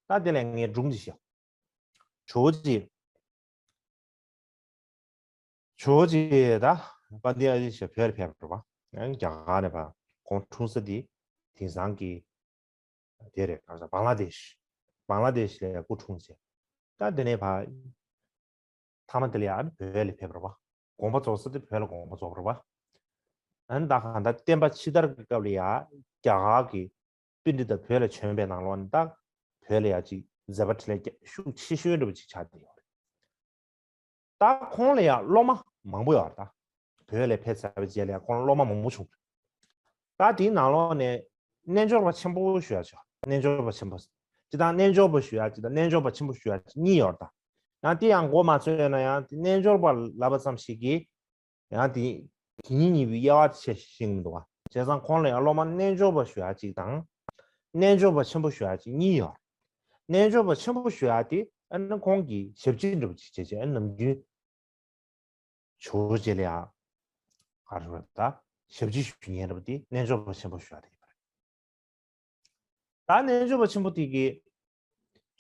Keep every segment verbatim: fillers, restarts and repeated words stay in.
ད་དེ་ལས་ངས་སྒྲུང་ཅིག་བཤད། ཇོ་བོ་རྗེ། ཇོ་བོ་རྗེ་ད་པཱན་ཌི་ཡ་ཨ་ཏི་ཤ་བོད་ལ་ཕེབས་པ་རེད་པ། ཡང་རྒྱ་གར་ནས་ཕར་ཁོང་འཁྲུངས་ས་དེ་དེང་སང་གི་དེ་རེད། གང་ཟེར། བང་ལ་དེཤ། བང་ལ་དེཤ་ལ་སྐུ་འཁྲུངས་བྱས། ད་དེ་ནས་ཕར་མཐའ་མ་དེ་ལ་ཡང་བོད་ལ་ཕེབས་པ་རེད་པ། དགོངས་པ་རྫོགས་ས་དེ་བོད་ལ་དགོངས་པ་རྫོགས་པ་རེད་པ། ཨ་ནི་ད་གང་ལྟར་བསྟན་པ་ཕྱི་དར་གྱི་སྐབས་ལ་ཡང་རྒྱ་གར་གྱི་པཎྜི་ཏ་བོད་ལ་བྱོན་པའི་ནང་ལོགས་ནས་ད་བོད་ལ་ཡང་ཅིག་མཛད་པ་འཕྲིན་ལས་ཤུགས་ཆེ་ཤོས་འདྲ་པོ་ཅིག་ཆགས་བསྡད་ཡོད་རེད། ད་ཁོང་ལ་ཡང་སློབ་མ་མང་པོ་ཡོད་རེད་ད། བོད་ལ་ཕེབས་ཚར་བའི་རྗེས་ལ་ཡང་ཁོང་ལ་སློབ་མ་མང་པོ་བྱུང་རེད། ད་དེའི་ནང་ལོགས་ནས་རྣལ་འབྱོར་པ་ཆེན་པོ་ཞུ་ཡ་ཆོག་རྣལ་འབྱོར་པ་ཆེན་པོ། སྤྱིར་བཏང་རྣལ་འབྱོར་པ་ཞུ་ཡ་གཅིག་དང་རྣལ་འབྱོར་པ་ཆེན་པོ་ཞུ་ཡ་གཅིག་གཉིས་ཡོད་རེད་ད། ཡང་དེ་ཡང་མགོ་མ་ཚོས་ན་ཡང་དེ་རྣལ་འབྱོར་པ་ལབ་པ་ཙམ་ཞིག་གིས་ཡང་དེ་དེ་གཉིས་གཉིས་པོའི་དབྱེ་བ་དེ་ཕྱེ་ཤེས་ཀྱི་མི་འདུག་བ། བྱས་ཙང་ཁོང་ལ་ཡང་སློབ་མ་རྣལ་འབྱོར་པ་ཞུ་ཡ་གཅིག་དང་། རྣལ་འབྱོར་པ་ཆེན་པོ་ཞུ་ཡ་གཅིག་གཉིས་ཡོད། རྣལ་འབྱོར་པ་ཆེན་པོ་ཞུ་ཡ་དེ་ཨ་ནི་ཁོང་གིས་ཞབས་ཕྱི་འདྲ་པོ་ཅིག་བྱས་བྱས་ཨ་ནི་ནམ་རྒྱུན་ཇོ་བོ་རྗེ་ལ་ཡང་ག་རེ་ཟེར་ད་ཞབས་ཕྱི་ཞུ་མཁན་འདྲ་པོ་དེ་རྣལ་འབྱོར་པ་ཆེན་པོ་ཞུ་ཡ་དེ་ཡིན་པ་རེད། ད་རྣལ་འབྱོར་པ་ཆེན་པོ་དེ་གིས་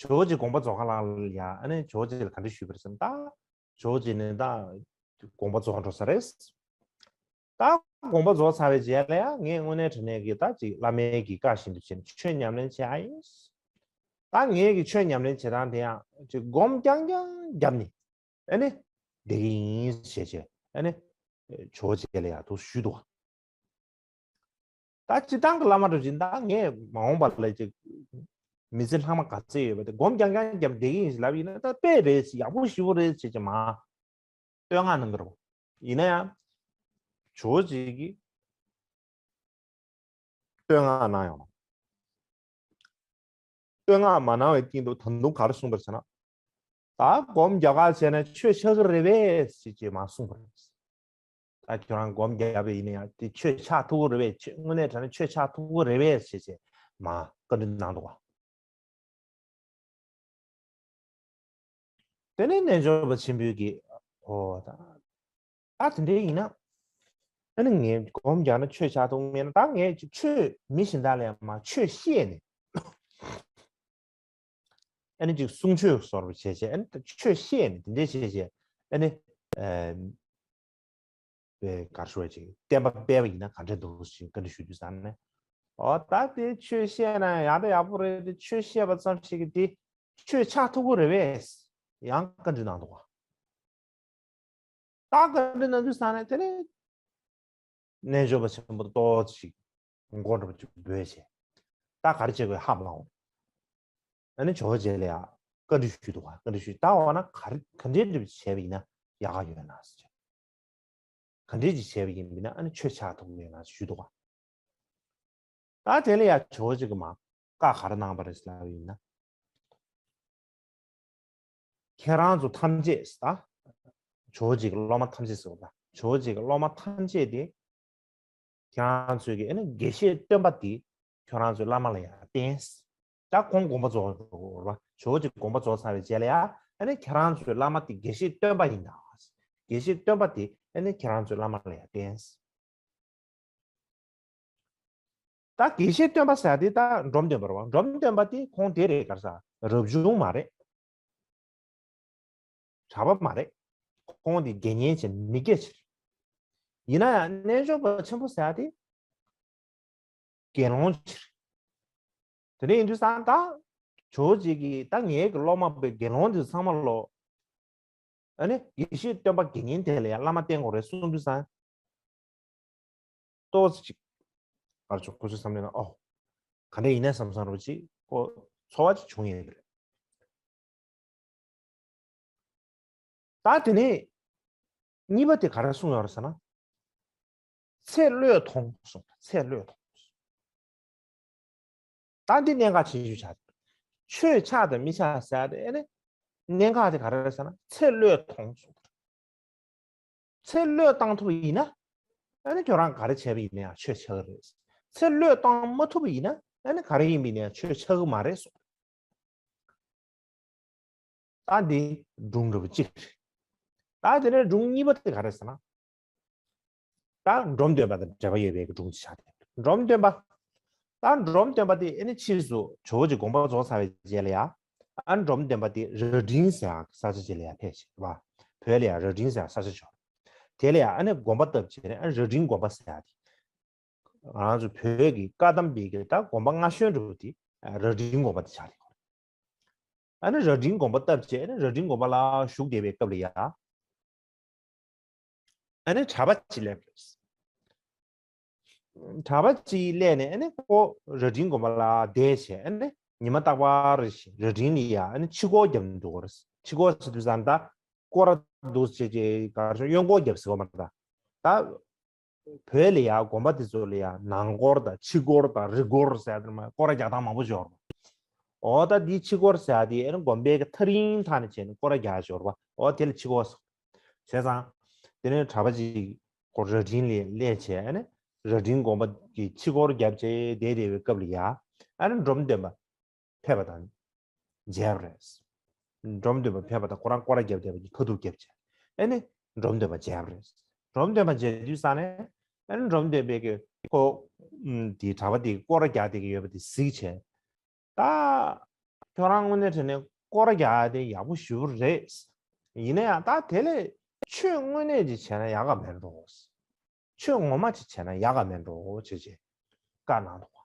ཇོ་བོ་རྗེ་དགོངས་པ་རྫོགས་ཁ་ལ་ཡ་ཨ་ནི་ཇོ་བོ་རྗེ་ལ་ག་འདྲ་ཞུས་པ་རེད་ཟེར་ན། ད་ཇོ་བོ་རྗེ་ནི་ད་དགོངས་པ་རྫོགས་འགྲོ་ས་རེད། ད་དགོངས་པ་རྫོགས་ཚར་བའི་རྗེས་ལ་ཡ་ངས་དངོས་གནས་དྲང་གནས་ཀྱི་ད་ཅིག་བླ་མའི་གི་བཀའ་བཞིན་དུ་བྱས་ནས་ཆོས་ཉམས་ལེན་བྱེད་ཨ་ཡིན། ད་ངས་ཀྱི་ཆོས་ཉམས་ལེན་བྱེད་སྟངས་དེ་ཡང་ཅིག་སྒོམ་རྐྱང་རྐྱང་བརྒྱབ་ནས་ཨ་ནི་བསྡད་ཀྱི་ཡིན་ཞེས་བྱས་ཨ་ནི་ཇོ་བོ་རྗེ་ལ་ཡ་དུ་ཞུས་འདུག་བ། ད་སྤྱིར་བཏང་གི་བླ་མ་འདྲ་བཞིན་ད་ངས་མ་འོངས་པ་ལ་ཅིག་མི་ཚེ་ལྷག་མ་ག་ཚད་ཡོད་པ་དེ་སྒོམ་རྐྱང་རྐྱང་བརྒྱབ་བསྡད་ཀྱི་ཡིན་ཞེས་ལབ་ཡིན་ན་ད་དཔེ་རེད་ཞེས་ཡག་པོ་ཞེ་པོ་རེད་ཞེས་ཀྱི་མ་བསྟོད་བསྔགས་གནང་གི་རེད། ཡིན་ན་ཡང་ཇོ་བོ་རྗེ་གིས་བསྟོད་བསྔགས་གནང་ཡོང་། བསྟོད་བསྔགས་མ་གནང་བའི་སྟེང་དུ་ད་དུང་ག་རེ་གསུངས་པ་རེད་ཟེར་ན། ད་སྒོམ་རྒྱག་ག་བྱས་ན་ཆོས་ཆགས་ཀྱི་རེད་པས་ཞེས་ཀྱི་མ་གསུངས་པ་རེད། ད་ཁྱོད་རང་སྒོམ་རྒྱག་པ་ཡིན་ན་ཡང་དེ་ཆོས་ཆགས་ཐུབ་ཀྱི་རེད་པས། ཆོས་དངོས་གནས་དྲང་གནས་ཆོས་ཆགས་ཐུབ་ཀྱི་རེད་པས་ཞེས་བྱས་མ་བཀའ་འདྲི་གནང་འདུག་བ། དེ་ནས་རྣལ་འབྱོར་པ་ཆེན་པོས་ཀྱིས་ཨོ་ད་ད་དེ་འདྲ་ཡིན་ན་ཨ་ནི་ངས་སྒོམ་རྒྱག་ན་ཆོས་ཆགས་ཐུབ་མེད་ན་ད་ངས་ཆོས་མི་གཞན་དག་ལ་ཡང་མ་ཆོས་བཤད་ནས། ཨ་ནི་ཅིག་གསུང་ཆོས་བཟོ་འདྲ་བྱས་བྱས་ཨ་ནི་ཆོས་བཤད་ནས་དེ་འདྲས་བྱས་བྱས་ཨ་ནི་ཨེ་པའི་གར་ཤོར་བ་ཅིག་བསྟན་པ་སྤེལ་བ་ཡིན་ན་ག་འདྲས་འདུག་ཅིག་བཀའ་འདྲི་ཞུ་དུས་ཙང་ནས་ཨོ་ད་དེ་ཆོས་བཤད་ན་ཡག་ད་ཡག་པོ་རེད་དེ་ཆོས་བཤད་པ་ཙམ་ཞིག་གིས་དེ་ཆོས་ཆགས་ཐུབ་ཀྱི་རེད་པས་ཡང་བཀའ་འདྲི་གནང་འདུག་བ། ད་བཀའ་འདྲི་གནང་དུས་ཙང་ནས་དེ་ནས་རྣལ་འབྱོར་པ་ཆེན་པོ་ཏོག་ཙམ་ཞིག་མགོ་འདྲ་པོ་ཅིག་སྦོས་བྱས། ད་ག་རེ་བྱེད་དགོས་ཧ་མ་ལང་། ཨ་ནི་ཇོ་བོ་རྗེ་ལ་ཡང་བཀའ་འདྲི་ཞུས་འདུག་བ། བཀའ་འདྲི་ཞུས་ད་འོ་ན་ག་རེ་ག་འདྲའི་འདྲ་པོ་བྱས་པ་ཡིན་ན་ཡག་ག་ཡོད་ན་ཟེར། ག་འདྲའི་ཅིག་བྱས་པ་ཡིན་པ་ཡིན་ན་ཨ་ནི་ཆོས་ཆགས་ཐུབ་ཀྱི་ཡོད་ན་ཞུས་འདུག་བ། ད་དེ་ལ་ཡང་ཇོ་བོ་རྗེ་གིས་མ་བཀའ་ག་རེ་གནང་བ་རེད་ལབ་པ་ཡིན་ན། ཁྱེད་རང་ཚོ་ཐམས་ཅད་ད། ཇོ་བོ་རྗེ་གི་སློབ་མ་ཐམས་ཅད་ཟེར་བ་ད། ཇོ་བོ་རྗེ་གི་སློབ་མ་ཐམས་ཅད་དེ། ཁྱེད་རང་ཚོས་ཀྱི་ཨ་ནི་དགེ་བཤེས་སྟོན་པ་དེ་ཁྱོད་རང་ཚོའི་བླ་མ་ལ་ཡང་བསྟེན། ད་ཁོང་དགོངས་པ་རྫོགས་རེད་བ། ཇོ་བོ་རྗེ་དགོངས་པ་རྫོགས་ཚར་བའི་རྗེས་ལ་ཡང་ཨ་ནི་ཁྱེད་རང་ཚོའི་བླ་མ་དེ་དགེ་བཤེས་སྟོན་པ་ཡིན་ད། དགེ་བཤེས་སྟོན་པ་དེ་ཨ་ནི་ཁྱེད་རང་ཚོའི་བླ་མ་ལ་ཡང་བསྟེན། ད་དགེ་བཤེས་སྟོན་པ་ཟེར་ཡ་དེ་ད་འབྲོམ་སྟོན་པ་རེད་བ། འབྲོམ་སྟོན་པ་དེ་ཁོང་དེ་རེད་ག་རེ་ཟེར། རབ་བྱུང་མ་རེད། གྲྭ་པ་མ་རེད། ཁོང་དེ་དགེ་བསྙེན་བྱས་མི་སྐྱ་ཅིག་རེད། ཡིན་ན་ཡང་རྣལ་འབྱོར་པ་ཆེན་པོ་ཟེར་ཡ་དེ་དགེ་སློང་ཅིག་རེད། དེ་འདྲ་ཡིན་དུས་ཙང་ད་ཇོ་བོ་རྗེ་གིས་ད་ངའི་གི་སློབ་མ་པའི་དགེ་སློང་དེ་ཚང་མ་ལོ། ཨ་ནི་དགེ་བཤེས་སྟོན་པ་དགེ་བསྙེན་དེ་ལ་ཡང་བླ་མ་བསྟེན་དགོས་རེད་གསུངས་དུས་ཙང་། ཏོག་ཙམ་ཅིག་ཨར་ཆོག་ཁོ་ཚོའི་བསམ་བློ་ན་ཨོ། ག་འདྲ་ཡིན་ན་བསམ་བསམ་རོ་ཅིག་ཁོ་ཚོར་བ་ཅིག་བྱུང་ཡོད་རེད། ད་དེ་ནས་གཉིས་པ་དེ་ག་རེ་གསུངས་ཡོད་རེད་ཟེར་ན། ཚེ་བློས་ཐོངས་གསུངས། ཚེ་བློས་ཐོངས། ད་འདི་གནད་འགག་ཆེ་ཤོས་ཆགས། ཆོས་ཆགས་དང་མི་ཆགས་ཟེར་ཏེ་ཨ་ནི་གནད་འགག་དེ་ག་རེ་རེད་ཟེར་ན་ཚེ་བློས་ཐོངས་གསུངས། ཚེ་བློས་བཏང་ཐུབ་པ་ཡིན་ན་ཨ་ནི་ཁྱོད་རང་ག་རེ་བྱས་པ་ཡིན་ན་ཡང་ཆོས་ཆགས་ཀྱི་རེད། ཚེ་བློས་བཏང་མ་ཐུབ་པ་ཡིན་ན་ཨ་ནི་ག་རེ་ཡིན་པ་ཡིན་ན་ཡང་ཆོས་ཆགས་ཀྱི་མ་རེད་གསུངས། ད་འདི་སྒྲུང་འདྲ་པོ་གཅིག་རེད། ད་དེ་ནས་སྒྲུང་གཉིས་པ་དེ་ག་རེ་ཟེར་ན། ད་འབྲོམ་སྟོན་པ་དང་འབྲེལ་བ་ཡོད་པའི་སྒྲུང་ཅིག་ཆགས་ཏེ། འབྲོམ་སྟོན་པ་ ད་འབྲོམ་སྟོན་པ་དེ་ཨེ་ནི་ཕྱིས་སུ་ཇོ་བོ་རྗེ་དགོངས་པ་རྫོགས་ཚར་བའི་རྗེས་ལ་ཡ། ཨ་ནི་འབྲོམ་སྟོན་པ་དེ་རྭ་སྒྲེང་ཟེར་ཡག་ས་ཆ་ཅིག་ལ་ཡ་ཕེབས་ཤིག་བ། བོད་ལ་ཡ་རྭ་སྒྲེང་ཟེར་ཡག་ས་ཆ་ཅིག་ཡོད། དེ་ལ་ཡ་ཨ་ནི་དགོན་པ་བཏབ་བྱས་ནས་ཨ་ནི་རྭ་སྒྲེང་དགོན་པ་ཟེར་ཡག་དེ། ང་རང་ཚོ་བོད་ཀྱི་བཀའ་གདམས་པའི་གི་ད་དགོན་པ་སྔ་ཤོས་འདྲ་བོ་དེ་རྭ་སྒྲེང་དགོན་པ་དེ་ཆགས་རེད། ཨ་ནི་རྭ་སྒྲེང་དགོན་པ་བཏབ་བྱས་ཨ་ནི་རྭ་སྒྲེང་དགོན་པ་ལ་བཞུགས་བསྡད་པའི་སྐབས་ལ་ཡ། ཨ་ནི་གྲྭ་པ་ཅིག་སླེབས་རེད། གྲྭ་པ་ཅིག་སླེབས་ནས་ཨ་ནི་ཁོ་རྭ་སྒྲེང་དགོན་པ་ལ་བསྡད་བྱས་ཨ་ནི་ཉི་མ་རྟག་པར་རྭ་སྒྲེང་ལ་ཡ་ཨ་ནི་ཕྱི་སྐོར་རྒྱབ་ནས་འདུག་གོ། ཕྱི་སྐོར་ཟེར་དུས་ཙང་ད་སྐོར་ར་འདུག་བྱས་བྱས་ག་རེ་ཟེར་གཡོན་སྐོར་རྒྱབ་ཟེར་བ་མ་རེད་ད། ད་བོད་ལ་ཡ་དགོན་པ་དེ་ཚོ་ལ་ཡ་ནང་སྐོར་དང་ཕྱི་སྐོར་དང་རི་སྐོར་ཟེར་ཡ་དེ་མ་སྐོར་ར་རྒྱག་སྟངས་མང་པོ་ཡོད་རེད། འོ་ད་འདི་ཕྱི་སྐོར་ཟེར་ཡ་དེ་ཨ་ནི་དགོན་པའི་གི་ཐག་རིང་ཐག་ནས་བྱས་ནས་སྐོར་ར་རྒྱག་ཡ་ཡོད་རེད་པ། འོ་དེ་ལ་ཕྱི་སྐོར་ཟེར། བྱས་ཙང་། དེ་ནས་གྲྭ་པ་ཅིག་ཁོ་རྭ་སྒྲེང་ལ་སླེབས་བྱས་ཨ་ནི་རྭ་སྒྲེང་དགོན་པ་གི་ཕྱི་སྐོར་རྒྱབ་བྱས་བསྡད་བསྡད་པའི་སྐབས་ལ་ཡ། ཨ་ནི་འབྲོམ་སྟོན་པ་ཕེབས་པ་དང་མཇལ་བ་རེད། འབྲོམ་སྟོན་པ་ཕེབས་པ་དང་ཁོ་རང་སྐོར་ར་རྒྱབ་བསྡད་པ་གི་ཁ་ཐུག་རྒྱབ་བྱས་ཨ་ནི་འབྲོམ་སྟོན་པ་མཇལ་བ་རེད། འབྲོམ་སྟོན་པ་མཇལ་དུས་ཙང་ནས་ཨ་ནི་འབྲོམ་སྟོན་པས་ཀྱི་ཁོ་དེ་གྲྭ་པ་དེ་སྐོར་ར་རྒྱག་བསྡད་ཀྱི་ཡོད་པ་དེ་གཟིགས་བྱས། ད་ཁྱོད་རང་དངོས་གནས་དྲང་གནས་སྐོར་ར་རྒྱག་ཡ་དེ་ཡག་པོ་ཞེ་པོ་རེད། ཡིན་ན་ཡང་ད་དེ་ལས་ཆོས་དངོས་གནས་ཅིག་བྱས་ན་ཡག་ག་མེད་འགྲོ། ཆོས་ངོ་མ་ཅིག་བྱས་ན་ཡག་ག་མེད་འགྲོ་བྱས་བྱས་བཀའ་གནང་འདུག་ག།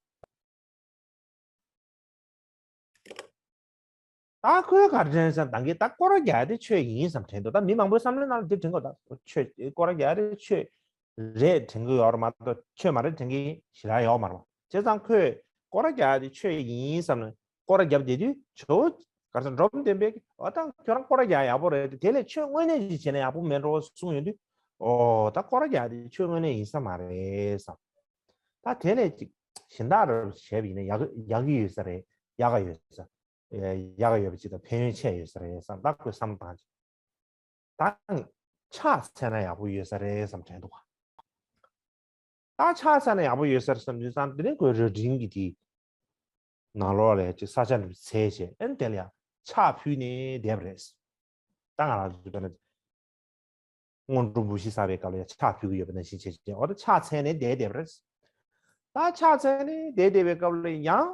ད་ཁོས་ག་རེ་དྲན་ཟེར་ན་ད་གིན་ད་སྐོར་ར་རྒྱག་ཡ་དེ་ཆོས་ཡིན་བསམ་དྲན་འདུག་ད་མི་མང་པོའི་བསམ་བློའི་ནང་ལ་དེ་དྲན་གོ། ད་ཆོས་སྐོར་ར་རྒྱག་ཡ་དེ་ཆོས་རེད་དྲན་གི་ཡོད་རེད་མ་གཏོགས་ཆོས་མ་རེད་དྲན་གི་ཞེ་དྲག་ཡོད་མ་རེད་པ། བྱས་ཙང་ཁོས་སྐོར་ར་རྒྱག་ཡ་དེ་ཆོས་ཡིན་བསམ་ནས་སྐོར་ར་རྒྱབ་བསྡད་དུས་ཇོ་བོ་ག་རེ་ཟེར་འབྲོམ་སྟོན་པས་ཨོ་ད་ཁྱོད་རང་སྐོར་ར་རྒྱག་ཡག་པོ་རེད་དེ་དེ་ལས་ཆོས་དངོས་གནས་ཅིག་བྱས་ན་ཡག་པོ་མེད་འགྲོ་གསུངས་ཡོང་དུས་ཨོ་ད་སྐོར་ར་རྒྱག་ཡ་དེ་ཆོས་དངོས་གནས་ཡིན་ས་མ་རེད་བསམ། ད་དེ་ལས་ཅིག་གཞན་དག་རབ་བྱས་པ་ཡིན་ན་ཡག་ཡག་གི་ཡོད་ས་རེད། ཡག་ག་ཡོད་ས། ཡག་ག་ཡོད་པ་ཅིག་དང་ཕན་ཡོན་ཆེ་ཡོད་ས་རེད་བསམ། ད་ཁོས་བསམ་བློ་བཏང་ཅིག་ད་ཕྱག་འཚལ་ན་ཡག་པོ་ཡོད་ས་རེད་བསམ་དྲན་འདུག་ག། ད་ཕྱག་འཚལ་ན་ཡག་པོ་ཡོད་ས་རེད་བསམ་དུས་ཙང་དེ་རིང་ཁོས་རྭ་སྒྲེང་གི་དེ་ནང་ལོགས་ལ་ཅིག་ས་ཆ་འདི་འཚོལ་བྱས་ཨ་ནི་དེ་ལ་ཡང་ཕྱག་ཕུལ་ནས་བསྡད་པ་རེད། ད་ང་རང་ཚོ་དཔེར་ན། སྔོན་འགྲོ་འབུལ་ཞིང་བསགས་པའི་སྐབས་ལ་ཡང་ཕྱག་ཕུལ་གྱི་ཡོད་པ་ནང་བཞིན་བྱས་བྱས་འོ་ད་ཕྱག་འཚལ་ནས་བསྡད་བསྡད་པ་རེད། ད་ཕྱག་འཚལ་ནས་བསྡད་བསྡད་པའི་སྐབས་ལ་ཡང་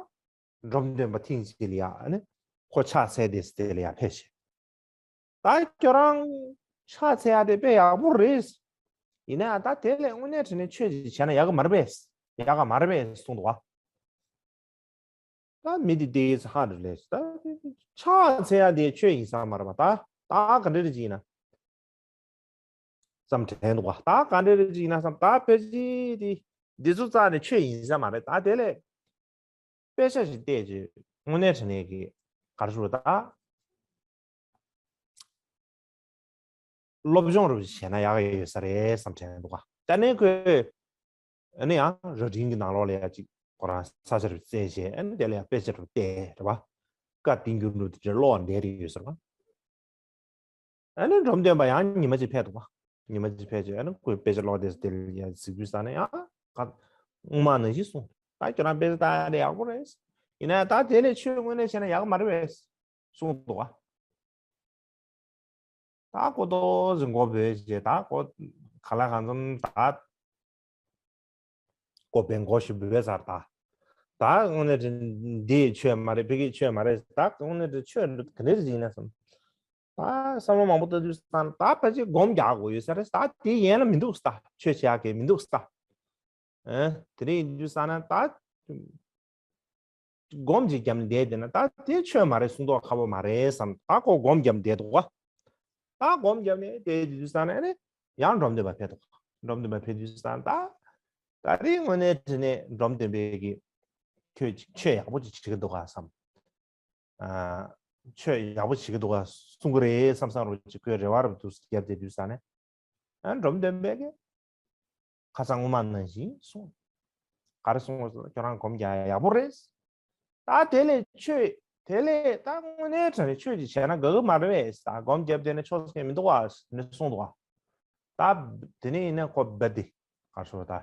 འབྲོམ་སྟོན་པ་ཐེངས་གཅིག་ལ་ཡང་ཨ་ནི་ཁོ་ཕྱག་འཚལ་བསྡད་དེ་ལ་ཡང་ཕེབས་ཤིག་ད་ཁྱོད་རང་ཕྱག་འཚལ་ཡ་དེ་དཔེ་ཡག་པོ་རེད། ཡིན་ན་ཡང་ད་དེ་ལས་དངོས་གནས་དྲང་གནས་ཆོས་ཅིག་བྱས་ན་ཡག་གི་མ་རེད་པས། ཡག་ག་མ་རེད་པས་གསུངས་འདུག་ག། ད་མི་དེ་བལྟས་ཚེ་ཧ་རེ་ལས་ད་ཕྱག་འཚལ་ཡ་དེ་ཆོས་ཡིན་ས་མ་རེད་པ། ད་ད་ག་འདྲ་རེ་ཅིག་ཡིན་ན་བསམ་དྲན་འདུག་ག། ད་ག་འདྲ་རེ་ཅིག་ཡིན་ན་བསམ། ད་ཕལ་ཆེར་དེ་འདི་ཚོ་རྩ་ནས་ཆོས་ཡིན་ས་མ་རེད། ད་དེ་ལས་དཔེ་ཆ་ཞིག་བལྟས་རྗེས་དངོས་གནས་དྲང་གནས་ཀྱི་ག་རེ་ཞུ་རེད་ད། སློབ་སྦྱོང་རུ་བྱས་ན་ཡག་ཡོད་ས་རེད་བསམ་དྲན་འདུག་ག། ད་ནས་ཁོས་ཨ་ནི་ཡང་རྭ་སྒྲེང་གི་ནང་ལོགས་ལ་ཡ་ཅིག་ཁོ་རང་ས་ཆ་རུ་བཙལ་བྱས་ཨ་ནི་དེ་ལ་ཡང་དཔེ་ཆ་རུ་བལྟས་རེད་བ། བཀའ་བསྟན་འགྱུར་རུ་དེ་འདྲ་ཀློག་བསྡད་རེད་ཡོད་ཟེར་བ། ཨ་ནི་འབྲོམ་སྟོན་པ་ཡང་ཉི་མ་གཅིག་ཕེབས་འདུག་བ། ཉི་མ་གཅིག་ཕེབས་རྗེས་ཨ་ནི་ཁོས་དཔེ་ཆ་ཀློག་བསྡད་ས་དེ་ལ་ཡ་གཟིགས་དུས་ཙ་ན་ཡང་ག་སྔོན་མ་ནང་བཞིན་གསུངས། ད་ཁྱོད་རང་དཔེ་ཆ་ལྟ་ཡ་དེ་ཡག་པོ་རེད། ཡིན་ན་ཡང་ད་དེ་ལས་ཆོས་དངོས་གནས་བྱས་ན་ཡག་མ་རེད་པས། གསུངས་འདུག་ག། ད་ཁོ་ཏོག་ཙམ་མགོ་སྦོས་རྗེས་ད་ཁོ་ག་ལ་གང་འཚམ་ད་ཁོ་བན་མགོ་ཞིག་སྦོས་ཚར། ད་ད་དངོས་གནས་དྲང་འདི་ཆོས་མ་རེད། ཕ་གི་ཆོས་མ་རེད། ད་དངོས་གནས་དྲང་ཆོས་ག་འདྲ་ཞིག་ཡིན་ན་བསམ། ད་བསམ་བློ་མང་པོ་བཏང་དུས་ཙ་ན་ད་ཕལ་ཆེར་སྒོམ་རྒྱག་དགོས་ཡོད་ས་རེད། ད་དེ་ཡན་ལ་མི་འདུག་ད་ཆོས་བྱེད་ཡག་གི་མི་འདུག་ད། ཨ་དེ་རིང་ཡིན་དུས་ཙ་ན་ད་སྒོམ་ཅིག་བརྒྱབ་ནས་བསྡད་བསྡད་ན་ད་དེ་ཆོས་མ་རེད། གསུང་མདོག་ཁ་པོ་མ་རེད་བསམ། ད་ཁོ་སྒོམ་བརྒྱབ་ནས་བསྡད་འདུག་ག། ད་སྒོམ་བརྒྱབ་ནས་བསྡད་དུས་ཙ་ན་ཨ་ནི་ཡང་འབྲོམ་སྟོན་པ་ཕེབས་འདུག་ག། འབྲོམ་སྟོན་པ་ཕེབས་དུས་ཙ་ན་ད་ད་རིང་དངོས་གནས་དྲང་གནས་འབྲོམ་སྟོན་པས་ཀྱི་ཁྱོད་ཆོས་ཡག་པོ་ཅིག་བྱེད་ཀྱི་འདུག་ག་བསམ། ཨ་ཆོས་ཡག་པོ་བྱེད་ཀྱི་འདུག་ག་གསུང་གི་རེད་བསམ་བསམ་རོ་ཅིག་ཁོས་རེ་བ་རུ་འདུག་བརྒྱབ་བསྡད་དུས་ཙ་ན། ཨ་འབྲོམ་སྟོན་པས་ཀྱི་ཁ་སང་སྔོན་མ་ནང་བཞིན་གསུངས། ག་རེ་གསུངས་པ་ཟེར་ན་ཁྱོད་རང་སྒོམ་རྒྱག་ཡག་པོ་རེད། ད་དེ་ལས་ཆོས་དེ་ལས་ད་དངོས་གནས་དྲང་གནས་ཆོས་ཅིག་བྱས་ན་དགའ་གི་མ་རེད་པས། ད་སྒོམ་བརྒྱབ་བསྡད་ན་ཆོག་ས་མི་འདུག་ག་ནས་གསུངས་འདུག་ག། ད་དེ་ནས་ཡིན་ན་ཁོ་རྦད་དེ་ག་རེ་ཞུ་ད།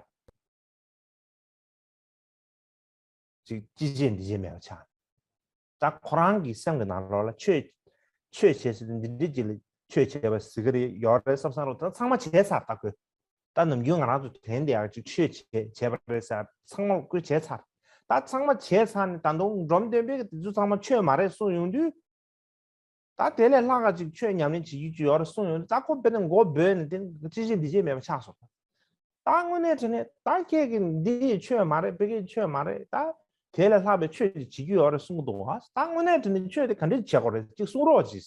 ཅིག་ཅི་བྱེད་འདི་བྱེད་མེད་པ་ཆགས། ད་ཁོ་རང་གི་སེམས་ཀྱི་ནང་ལོགས་ལ་ཆོས་ཆོས་བྱེད་ཟེར་དུས་འདི་འདྲ་ཅིག་ལ་ཆོས་བྱེད་པ་ཟེར་གི་རེད་ཡོད་རེད་བསམ་བསམ་རོ། ད་ཚང་མ་བྱས་ཚར། ད་ཁོས་ད་ནམ་རྒྱུན་ང་རང་ཚོ་དྲན་བསྡད་ཡག་ཅིག་ཆོས་བྱེད་བྱས་པ་རེད་ཟེར་ཚང་མ་ཁོས་བྱས་ཚར། ད་ཚང་མ་བྱས་ཚར་ནས་ད་དུང་འབྲོམ་སྟོན་པས་དེ་ཚོ་ཚང་མ་ཆོས་མ་རེད་གསུངས་ཡོང་དུས། ད་དེ་ལས་ལྷག་ག་ཅིག་ཆོས་ཉམས་ལེན་བྱེད་རྒྱུ་ཅིག་ཡོད་རེད་གསུངས་ཡོང་དུས། ད་ཁོ་དཔེར་ན་མགོ་སྦོས་ནས་དེ་ཅི་བྱེད་འདི་བྱེད་མེད་པ་ཆགས་སོང་། ད་དངོས་གནས་དྲང་གནས་ད་ཁྱེད་ཀྱིས་འདི་ཆོས་མ་རེད། ཕ་གིའི་ཆོས་མ་རེད། ད་དེ་ལས་ལྷག་པའི་ཆོས་ཅིག་བྱེད་རྒྱུ་ཡོད་རེད་གསུང་གི་འདུག་ག་ད་དངོས་གནས་དྲང་གནས་ཆོས་དེ་ག་འདྲས་བྱེད་དགོས་རེད་ཅིག་གསུང་རོགས་ཅིག་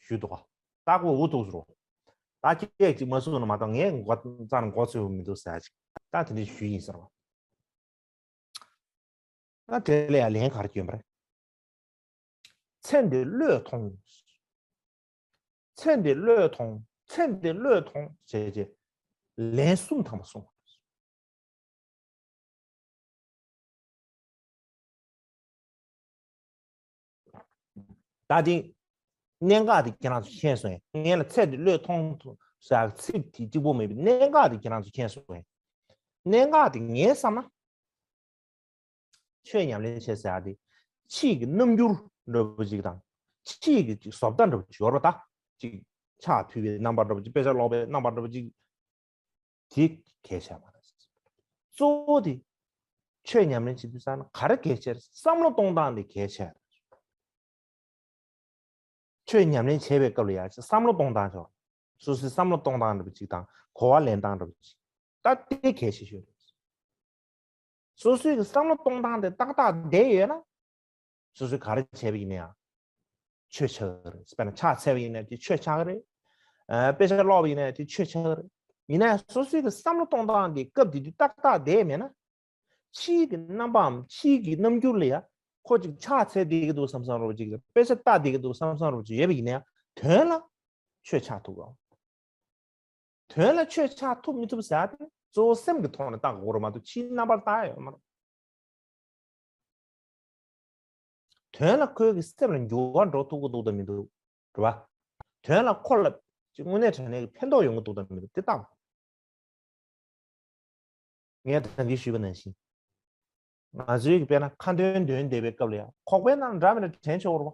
ཞུས་འདུག་ག་ད་ཁོ་འུ་ཐུག་སོང་། ད་ཁྱེད་ཅིག་མ་གསུང་ན་མ་གཏོགས་ངས་མགོ་རྩ་ནས་མགོ་ཚོས་མི་འདུག་ཟེར་ཅིག་ད་དེ་འདྲས་ཞུས་ཡིན་ཟེར་བ། ད་དེ་ལ་ཡང་ལན་ག་རེ་བསྐྱོན་པ་རེད། ཚེ་འདི་བློས་ཐོངས། ཚེ་འདི་བློས་ཐོངས། ཚེ་འདི་བློས་ཐོངས་བྱས་རྗེས་ལན་གསུམ་ཐམ་པ་གསུངས། ད་དེ་གནད་འགག་དེ་ཁྱེད་རང་ཚོ་མཁྱེན་སོང་ཡིན། ངས་ལ་ཚེ་འདི་བློས་ཐོངས་ཟེར་ཚིག་དེ་གཅིག་པོ་མེད་པའི་གནད་འགག་དེ་ཁྱེད་རང་ཚོ་མཁྱེན་སོང་ཡིན། གནད་འགག་དེ་ངས་བསམ་ན། ཆོས་ཉམས་ལེན་བྱེད་ཟེར་ཡ་དེ། ཕྱིའི་གི་རྣམ་འགྱུར་འདྲ་པོ་ཅིག་དང་། ཕྱིའི་གི་ཅིག་བཟོ་ལྟ་འདྲ་པོ་ཅིག་ཡོད་རེད་པ། ད་ཅིག་ཕྱག་ཕུལ་བའི་རྣམ་པ་འདྲ་པོ་ཅིག་དཔེ་ཆ་ཀློག་པའི་རྣམ་པ་འདྲ་པོ་ཅིག་དེ་གལ་ཆེ་བ་མ་རེད། གཙོ་བོ་དེ་ཆོས་ཉམས་ལེན་བྱེད་དུས་ཙང་ན་ག་རེ་གལ་ཆེ་རེད། བསམ་བློ་གཏོང་སྟངས་དེ་གལ་ཆེ་རེད། ཆོས་ཉམས་ལེན་བྱེད་པའི་སྐབས་ལ་ཡང་བསམ་བློ་གཏོང་སྟངས་ཆོག་སོ་སོའི་བསམ་བློ་གཏོང་སྟངས་འདྲ་པོ་ཅིག་དང་གོ་བ་ལེན་སྟངས་འདྲ་པོ་ཅིག་ད་དེ་གལ་ཆེ་ཤོས་རེད། སོ་སོའི་གི་བསམ་བློ་གཏོང་སྟངས་དེ་ཏག་ཏག་བསྡད་ཡོད་ན། སོ་སོས་ག་རེ་བྱས་པ་ཡིན་ན་ཡང་ཆོས་ཆགས་ཀྱི་རེད། དཔེར་ན་ཕྱག་འཚལ་བ་ཡིན་ན་དེ་ཆོས་ཆགས་ཀྱི་རེད། ཨ་དཔེ་ཆ་ཀློག་པ་ཡིན་ན་དེ་ཆོས་ཆགས་ཀྱི་རེད། ཡིན་ན་ཡང་སོ་སོའི་གི་བསམ་བློ་གཏོང་སྟངས་དེ་སྐབས་དེ་དུས་ཏག་ཏག་བསྡད་མེད་ན། ཕྱིའི་གི་རྣམ་པའམ་ཕྱིའི་གི་རྣམ་འགྱུར་ལ་ཡང་ཁོ་ཅིག་ཕྱག་འཚལ་བསྡད་ཀྱི་འདུག་བསམ་བསམ་རོ་ཅིག་དཔེ་ཆ་ལྟ་བསྡད་ཀྱི་འདུག་བསམ་བསམ་རོ་ཅིག་ཡོད་པ་ཡིན་ན་ཡང་དོན་ལ་ཆོས་ཆགས་ཐུབ་གམ། དོན་ལ་ཆོས་ཆགས་ཐུབ་མི་ཐུབ་ཟེར་ཡ་དེ་གཙོ་བོ་སེམས་ཀྱི་ཐོག་ནས་བལྟ་དགོས་རེད་མ་གཏོགས་ཕྱིའི་རྣམ་པར་བལྟ་ཡ་ཡོད་མ་རེད། དོན་ལ་ཁོའི་གི་སེམས་ལ་འགྱུར་བ་འགྲོ་ཐུབ་ཀྱི་འདུག་དང་མི་འདུག་རེད་པ། དོན་ལ་ཁོ་ལ་ཅིག་དངོས་གནས་དྲང་གནས་ཀྱི་ཕན་ཐོགས་ཡོང་གི་འདུག་དང་མི་འདུག་དེ་བལྟ་དགོས། ངས་ད་གིན་ཞུས་པ་ནང་བཞིན། ང་ཚོའི་གི་དཔེར་ན་ཁ་འདོན་འདོན་བསྡད་པའི་སྐབས་ལ་ཡང་ཁོག་པའི་ནང་འདྲ་མི་འདྲ་དྲན་ཆོག་རེད་པ།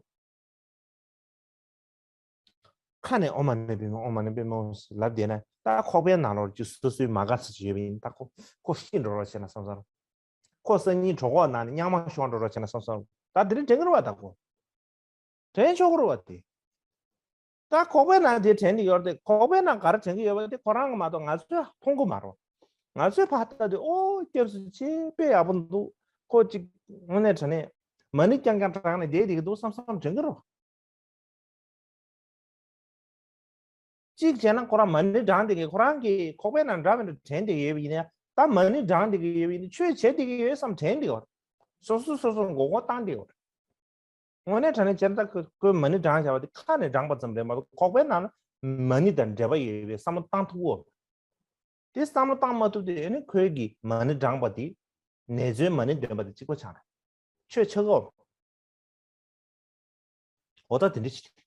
ཁ་ནས་ཨོཾ་མ་ཎི་པདྨེ་ཧཱུྃ། ཨོཾ་མ་ཎི་པདྨེ་ཧཱུྃ་ལབ་བསྡད་ན་ད་ཁོག་པའི་ནང་ལོགས་ཀྱི་སོ་སོའི་མ་དགའ་ཚོད་ཅིག་ཡོད་པ་ཡིན་ད་ཁོ་ཁོ་ཤི་འགྲོ་རོགས་བྱས་ན་བསམ་བསམ། ཁོ་སང་ཉིན་གྲོད་ཁོག་ན་ནས་གཉང་མ་ཤོར་འགྲོ་རོགས་བྱས་ན་བསམ་བསམ། ད་དེ་རིང་དྲན་གྱི་རེད་པ་ད་ཁོ། དྲན་ཆོག་གི་རེད་པ་དེ། ད་ཁོག་པའི་ནང་དེ་དྲན་གྱི་ཡོད་རེད་དེ་ཁོག་པའི་ནང་ག་རེ་དྲན་གྱི་ཡོད་པ་དེ་ཁོ་རང་གི་མ་གཏོགས་ང་ཚོས་མཐོང་གི་མ་རེད། ང་ཚོས་ཕར་ལྟ་དུས་ཨོ་སྐྱབས་སུ་མཆི་དཔེ་ཡག་པོ་འདུག་ཁོ་ཅིག་དངོས་གནས་དྲང་གནས་མ་ཎི་རྐྱང་རྐྱང་བགྲངས་ནས་བསྡད་བསྡད་ཀྱི་འདུག་བསམ་བསམ་དྲན་གྱི་རེད། གཅིག་བྱས་ན་ཁོ་རང་མ་ཎི་བགྲངས་བསྡད་ཀྱི་ཁོ་རང་གི་ཁོག་པའི་ནང་འདྲ་མི་འདྲ་དྲན་བསྡད་ཀྱི་ཡོད་པ་ཡིན་ན་ད་མ་ཎི་བགྲངས་བསྡད་ཀྱི་ཡོད་པ་ཡིན་ན་ཆོས་བྱེད་བསྡད་ཀྱི་ཡོད་བསམ་དྲན་བསྡད་ཡོད། སོ་སོ་སོ་སོར་མགོ་སྐོར་བཏང་བསྡད་ཡོད། དངོས་གནས་དྲང་གནས་བྱས་ན་ད་ཁོས་མ་ཎི་བགྲངས་བཞག་པ་དེ་ཁ་ནས་བགྲངས་པ་ཙམ་རེད་མ་གཏོགས་ཁོག་པའི་ནང་ན་མ་ཎི་དང་འབྲེལ་བ་ཡོད་པའི་བསམ་བློ་བཏང་ཐུབ་ཀྱི་ཡོད། དེ་བསམ་བློ་བཏང་མ་ཐུབ་དུས་ཨ་ནི་ཁོའི་གི་མ་ཎི་བགྲངས་པ་དེ་ནེ་ཙོའི་མ་ཎི་འདོན་པ་དེ་གཅིག་པ་ཆགས་རེད། ཆོས་ཆགས་ཀྱི་ཡོད། འོ་ད་དེ་འདྲ་ཞིག་